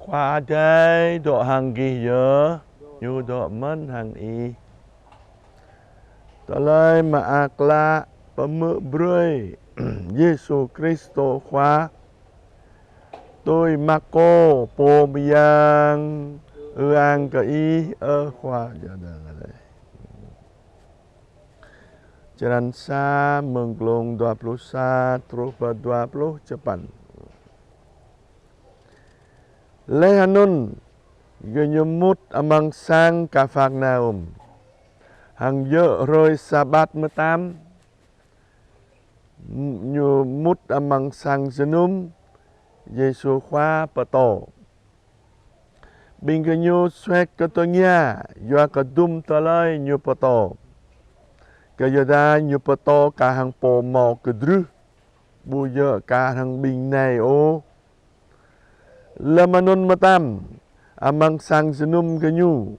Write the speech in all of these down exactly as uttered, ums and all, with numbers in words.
Khua Adai dŏ hăng gih yơh, Ñu dŏ mơ̆n hăng ih. Tơlơi Mơak Klă pơhmư̆ brơi Yêsu Kristô Khua tui Markô pô mơyang. Ư-ang kơ Ih, ơ Khua Yang Adai. Črăn sa, mơ̆ng glông dua pluh sa truh pơ dua pluh čơpăn. Laih anŭn, gơñu mŭt amăng sang Kapharnaum. Hăng djơ̆ hrơi Sabat mơtam, Ñu mŭt amăng sang jơnum, Yêsu Khua pơtô. Ƀing gơñu suek kơ tơngia, yua kơ dŭm tơlơi Ñu pơtô. Kơyuadah Ñu pơtô kar hăng pô hmâo kơdrưh, ƀu djơ̆ kar hăng ƀing nai ôh. Lơm anŭn mơtam, amăng sang jơnum gơñu,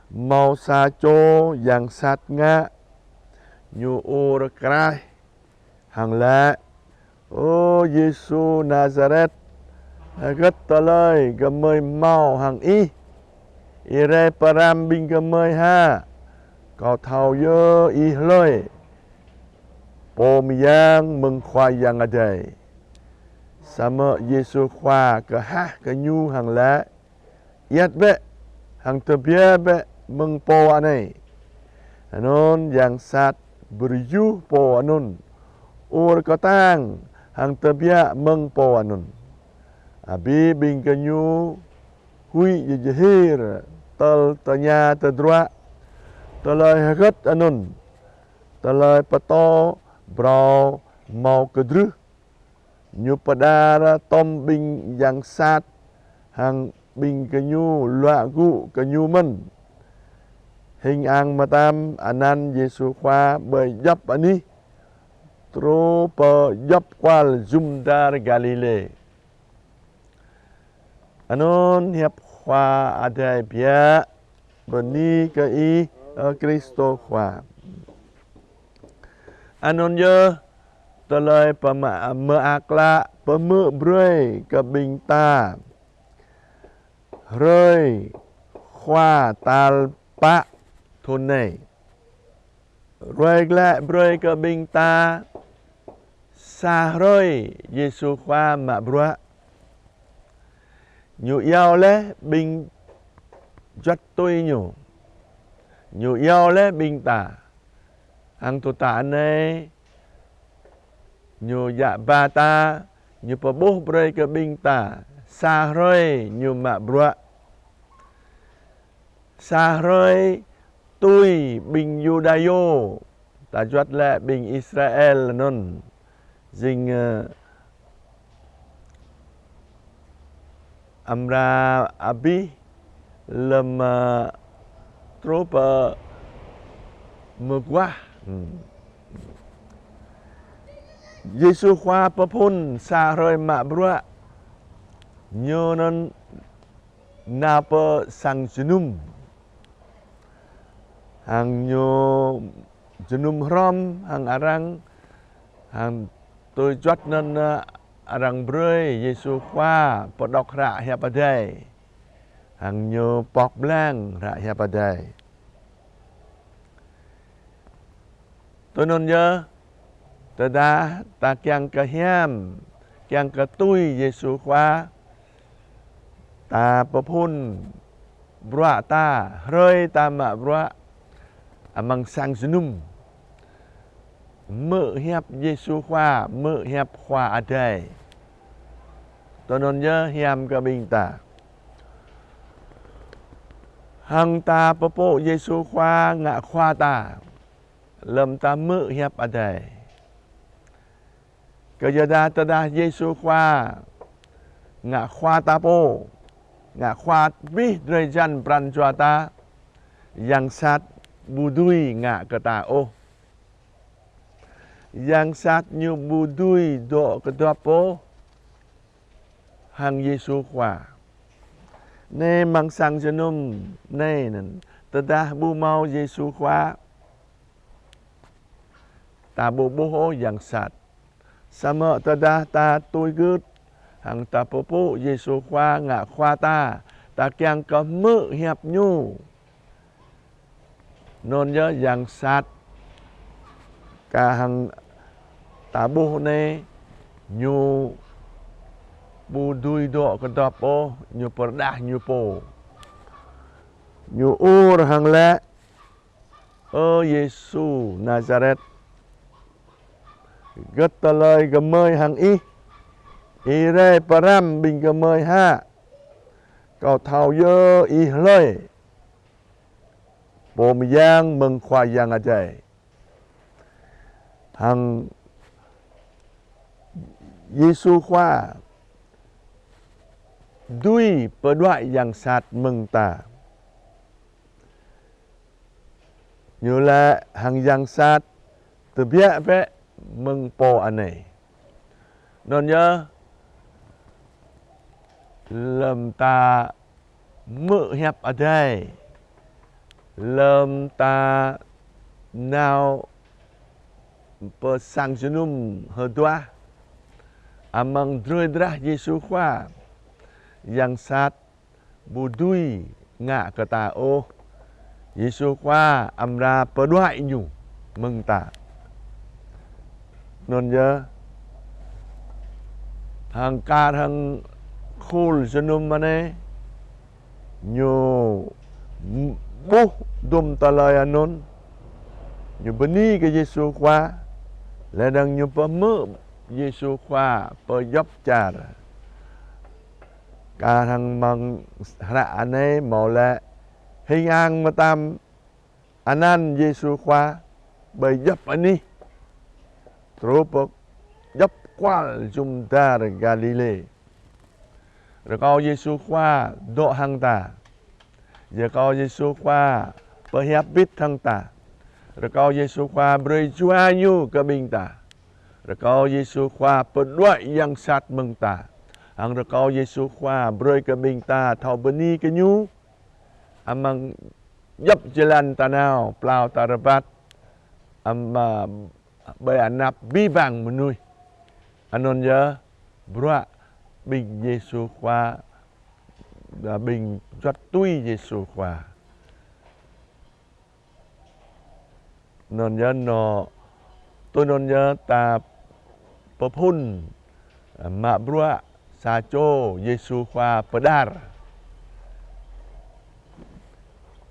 hmâo sa čô yang sat ngă. Ñu ur kraih hăng laĭ: Ơ Yêsu Nazaret, hơgĕt tơlơi gơmơi hmâo hăng Ih? Ih rai pơrăm ƀing gơmơi hă? Kâo thâo yơh Ih hlơi, pô mơyang mơ̆ng Khua Yang Adai. Samơ̆ Yêsu Khua kơhah kơ ñu hăng laĭ: Iăt bĕ, hăng tơbiă bĕ mơ̆ng pô anai. Anŭn yang sat bơrơjuh pô anŭn, ur kơtang hăng tơbiă mơ̆ng pô anŭn. Abih ƀing gơñu huĭ jơhir tơl tơña tơdruă tơlơi hơgĕt anŭn, tơlơi pơtô phrâo hmâo kơdrưh. Ñu pơđar tŏm ƀing yang sat hăng ƀing gơñu luă gŭ kơ Ñu mơ̆n. Hing ang mơtam anăn Yêsu Khua ƀơi djŏp anih, truh pơ djŏp kual jum dar Galilê. Anŭn hiăp Khua Adai biă. Bơni kơ Ih, ơ Kristô Khua. Anŭn yơh tơlơi pơmă-, Mơak Klă pơhmư̆ brơi kơ ƀing ta hrơi Khua tal pă thŭn anai. Ruai glaĭ brơi kơ ƀing ta sa hrơi Yêsu Khua mă bruă. Ñu iâu laih ƀing juăt tui Ñu. Ñu iâu laih ƀing ta. Hăng tŭ ta anai, Ñu djă ba ta, Ñu pơƀuh brơi kơ ƀing ta sa hrơi Ñu mă bruă. Sa hrơi tui ƀing Yuđa yơh, ta juăt laĭ ƀing Israel anŭn. Jing, ơ, amra abih lơm, ơ, truh pơ mơguah. Hmm. Yêsu Khua pơphun sa hrơi mă bruă, Ñu anŭn nao pơ sang jơnum. Hăng Ñu jơnum hrŏm hăng arăng, hăng tui juăt anŭn, ơ, arăng brơi Yêsu Khua pơđŏk hră hiăp Adai. Hăng Ñu pŏk blang hră hiăp Adai. Tui anŭn yơh, tơdah ta kiăng kơ hiam, kiăng kơ tui Yêsu Khua, ta pơphun bruă ta, hrơi ta mă bruă amăng sang jơnum. Hmư̆ hiăp Yêsu Khua, hmư̆ hiăp Khua Adai. Tui anŭn yơh hiam kơ ƀing ta. Hăng ta pơpŭ Yêsu Khua ngă Khua ta. Lơm ta hmư̆ hiăp Adai. Kơyuadah tơdah Yêsu Khua ngă Khua ta pô, ngă Khua abih drơi jăn pran jua ta, yang sat ƀu dưi ngă kơ ta ôh. Yang sat ñu ƀu dưi dŏ kơdŏp ôh hăng Yêsu Khua. Anai amăng sang jơnum anai anŭn, tơdah ƀu hmâo Yêsu Khua, ta ƀu ƀuh ôh yang sat. Samơ̆ tơdah ta tui gưt hăng ta pơpŭ Yêsu Khua ngă Khua ta, ta kiăng kơ hmư̆ hiăp Ñu. Anŭn yơh yang sat kar hăng ta ƀuh anai, ñu ƀu dưi dŏ kơdŏp ôh, ñu pơrơđah ñu pô. Ñu ur hăng laĭ: Ơ Yêsu Nazaret, hơget tơlơi gơmơi hăng Ih? Ih rai pơrăm ƀing gơmơi hă? Kâo thâo yơh Ih hlơi, Pô Mơyang mơ̆ng Khua Yang Adai. Hăng Yêsu Khua dưi pơđuaĭ yang sat mơ̆ng ta. Ñu laĭ hăng yang sat: Tơbiă bĕ mơ̆ng pô anai. Anŭn yơh, lơ̆m ta hmư̆ hiăp Adai, lơ̆m ta nao pơ sang jơnum hơduah amăng drơi drah Yêsu Khua, yang sat ƀu dưi ngă kơ ta ôh. Yêsu Khua amra pơđuaĭ ñu mơ̆ng ta. Anŭn yơh, hăng kar hăng khul jơnum anai, ñu ƀuh dŭm tơlơi anŭn, ñu bơni kơ Yêsu Khua, laih dơ̆ng ñu pơhmư̆ Yêsu Khua pơdjŏp čar. Kar hăng mơ̆ng hră anai hmâo laĭ: Hing ang mơtam anăn Yêsu Khua ƀơi djŏp anih, truh pơ djŏp kual jum dar Galilê. Rơkâo Yêsu Khua dŏ hăng ta. Rơkâo Yêsu Khua pơhiăp bit hăng ta. Rơkâo Yêsu Khua brơi Jua Ñu kơ ƀing ta. Rơkâo Yêsu Khua pơđuaĭ yang sat mơ̆ng ta. Hăng rơkâo Yêsu Khua brơi kơ ƀing ta thâo bơni kơ Ñu amăng djŏp jơlan ta nao, plao ta rơbat, amăng ƀơi anăp abih bang mơnuih. Anŭn yơh, bruă ƀing Yêsu Khua, ƀing juăt tui Yêsu Khua. Anŭn yơh, anŏ tui anŭn yơh ta pơphun mă bruă sa čô Yêsu Khua pơđar.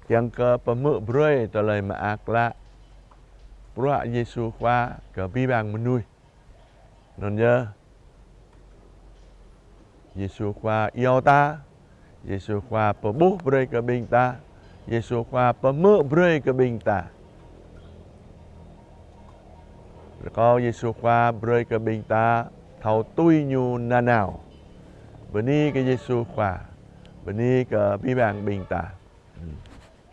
Kiăng kơ pơhmư̆ brơi tơlơi mơak klă bruă Yêsu Khua kơ abih bang mơnuih. Anŭn yơh, Yêsu Khua iâu ta, Yêsu Khua pơƀuh brơi kơ ƀing ta, Yêsu Khua pơhmư̆ brơi kơ ƀing ta. Rơkâo Yêsu Khua brơi kơ ƀing ta thâo tui Ñu nanao. Bơni kơ Yêsu Khua, bơni kơ abih bang ƀing ta.